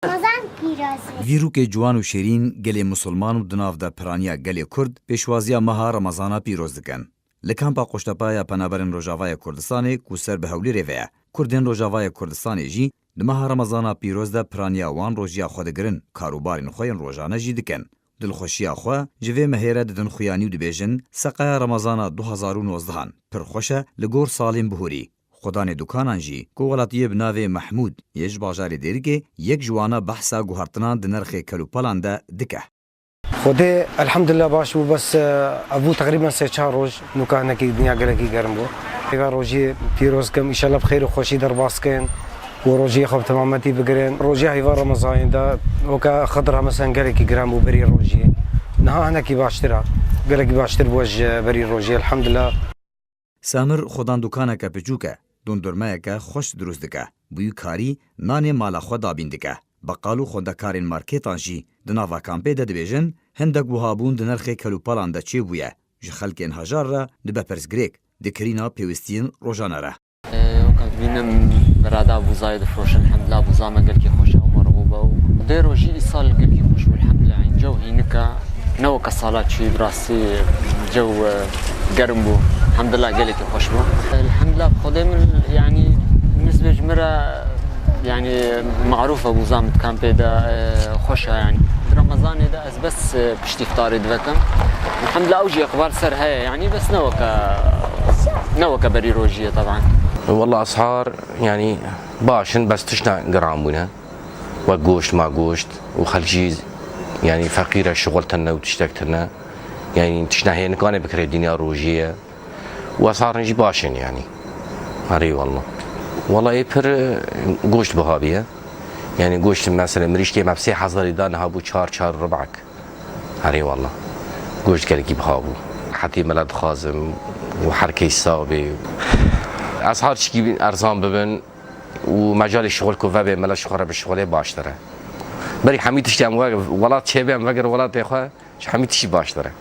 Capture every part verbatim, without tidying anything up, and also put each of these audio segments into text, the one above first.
Ramazan pîroz. Vî rûkê ciwan û şêrîn gelê misilman û di nav de piraniya gelê Kurd pêşwaziya meha Remezana pîroz dikin. Li kampa Qoştepa ya Penaberên Rojavayê Kurdistanê ku ser bi Hewlêrê ve ye, Kurdên Rojavayê Kurdistanê jî di meha Remezana pîroz de piraniya wan rojiya xwe digirin, karûbarên xwe yên rojane jî dikin. Dilxweşiya xwe ji vê mehê re didin xuyanî û dibêjin, seqeya Remezana du hezar û nozdehan pir xweş e li gor salên bihurî. Xwedanê dukanan jî ku welatiyê bi navê Mehmûd yê ji bajarê Dêrikê yek ji wana behsa guhertinan di nirxê kelûpelan de dike. Xwedê elhamdulillah baş bû, bes, e, ev bû teqrîben sê çar roj nûka hinekî dinya gelekî germ bû. Heyva rojiyê pîroz kim, înşallah bi xêr û xweşî derbas kin û rojiyê xwe bi temametî bigirin. Rojiya heyva Remezanê de weke Xidr hemesen gelekî giran bû berî rojiyê. Niha hinekî baştir e. Gelekî baştir bû ji berî rojiyê elhamdulillah. Samir xwedan dukaneke piçûk e, dondurmeyeke xweş dirust dike. Bi wî karî nanê mala xwe dabîn dike. Beqal û xwendekarên markêtan jî di nava kampê de dibêjin, hindek wihabûn di nirxê kelûpelan de çêbûye. Ji xelkên hejar re dibe pirsgirêk di kirîna pêwistiyên rojane re. Weke dibînim berada bûzayê difroşin, hemdila bûza me gelkî xweş e û merhûb e û dê rojî îsal gelkî xweş bû, elhamdulillah, înce û hînik e. Ne weke sala çûyî, bi rastî cew, e, germ bû. Hemdillah gelekî xweş bû. Elhamdillah bi Xwedê min, yanî, nisbê ji min re, yanî, marûf e bûza min di kampê de, e, xweş e, yanî. Di Remezanê de ez bes, e, piştî îftarê divekim. Elhamdillah ew jî îqbal ser heye, yanî, bes ne weke, ne weke berî rojî ye, teban. Wela, esar, yanî, baş in, bes tişta giran bûne. Wek goşt ma goşt û xelk jî, yanî, feqîr e, şixul tune û tiştek tune. Yanî, tiştine hênikanê bikirê dinya rojî ye. Û esarin jî baş in, yanî. Erê wela. Wela ê pir, e, goşt biha bûye. Yanî, goşt mesela mirîşkê me bi sê hezarî da, niha bû çar, çar û ribek. Erê wela. Goşt gelekî biha bû. Hetî mela dixwazim û her kes sax bê. Esar çikî erzan bibin, û mecalê şixul ku vebe, mela ji xwe re bişixulê baştir e. Berî hemî tiştî em we-, welat çêbe, em vegir welatê xwe, ji hemî tiştî baştir e.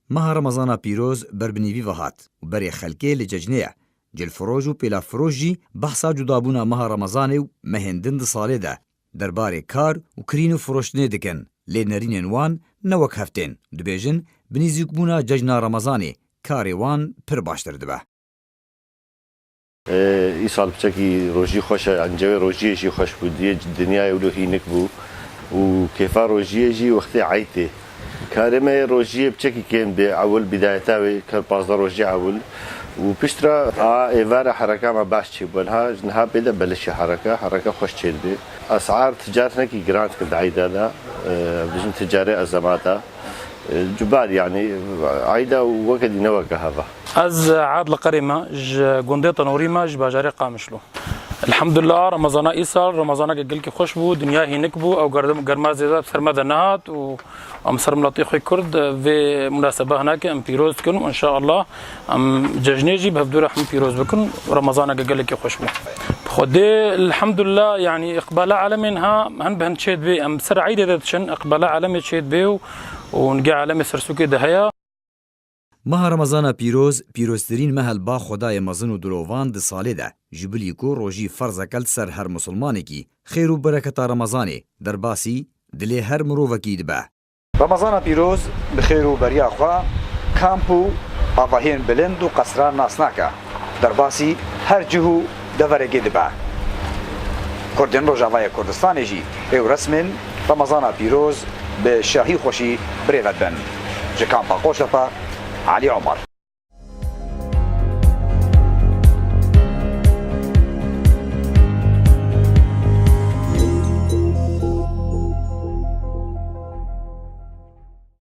Meha Remezana pîroz ber bi nîvî ve hat û berê xelkê li cejnê ye. Cilfiroş û pêlafiroş jî behsa cudabûna meha Remezanê û mehên din di salê de derbarê kar û kirîn û firoştinê dikin, lê nerînên wan ne wek hev tên. Dibêjin, bi nîzîkbûna cejna Remezanê karê wan pir baştir dibe. Îsal piçekî rojî xweş e, encewê rojiyê jî xweş bû, diyê dinyayê wilo hînik bû û kêfa rojiyê jî wextê eyd tê. Karê me yê rojiyê piçekî kêm bê, ewil bidayeta wê, kar pazdeh rojê ewil û piştre a êvara hereka me baş çêbû. Niha, niha pê de belişê hereka, hereka xweş çêdibe. Esar ticar hinekî giran dikin di eyda de, e, bijin ticarê ezemata. Cubar, yanî, eyda weke dî ne weke heva. Ez Adil Qerê me, ji gundê Tenorî me, ji bajarê Qamişlo. Elhamdulillah, Remezana îsal, Remezaneke gelkî xweş bû, dinya hînik bû, ew gerdem-, germa zêde bi ser me de nehat û em ser miletê xwe Kurd vê munasebe hinekê em pîroz dikin û înşaallah em cejnê jî bi hevdû re hemû pîroz bikin. Remezaneke gelekî xweş bû. Bi Xwedê, elhamdulillah, yanî, îqbala alemê niha hin bi hin çê dibê. Em ser eydê de diçin, îqbala alemê çê dibê û û nigê alemê sersûkê de heye. Meha Remezana pîroz, pîroztirîn meha li ba Xwedayê mezin û dilovan di salê de, ji bilî ku rojî ferzeke li ser her misilmanekî, xêr û bereketa Remezanê derbasî dilê her mirovekî dibe. Remezana pîroz bi xêr û beriya xwe kamp û avahiyên bilind û qesran nas nake. Derbasî her cih û deverekê dibe. Kurdên Rojavayê Kurdistanê jî ê û resmên Remezana pîroz bi şahî xweşî birêve dibin. Ji kampa Qoştepe, Elî Omer.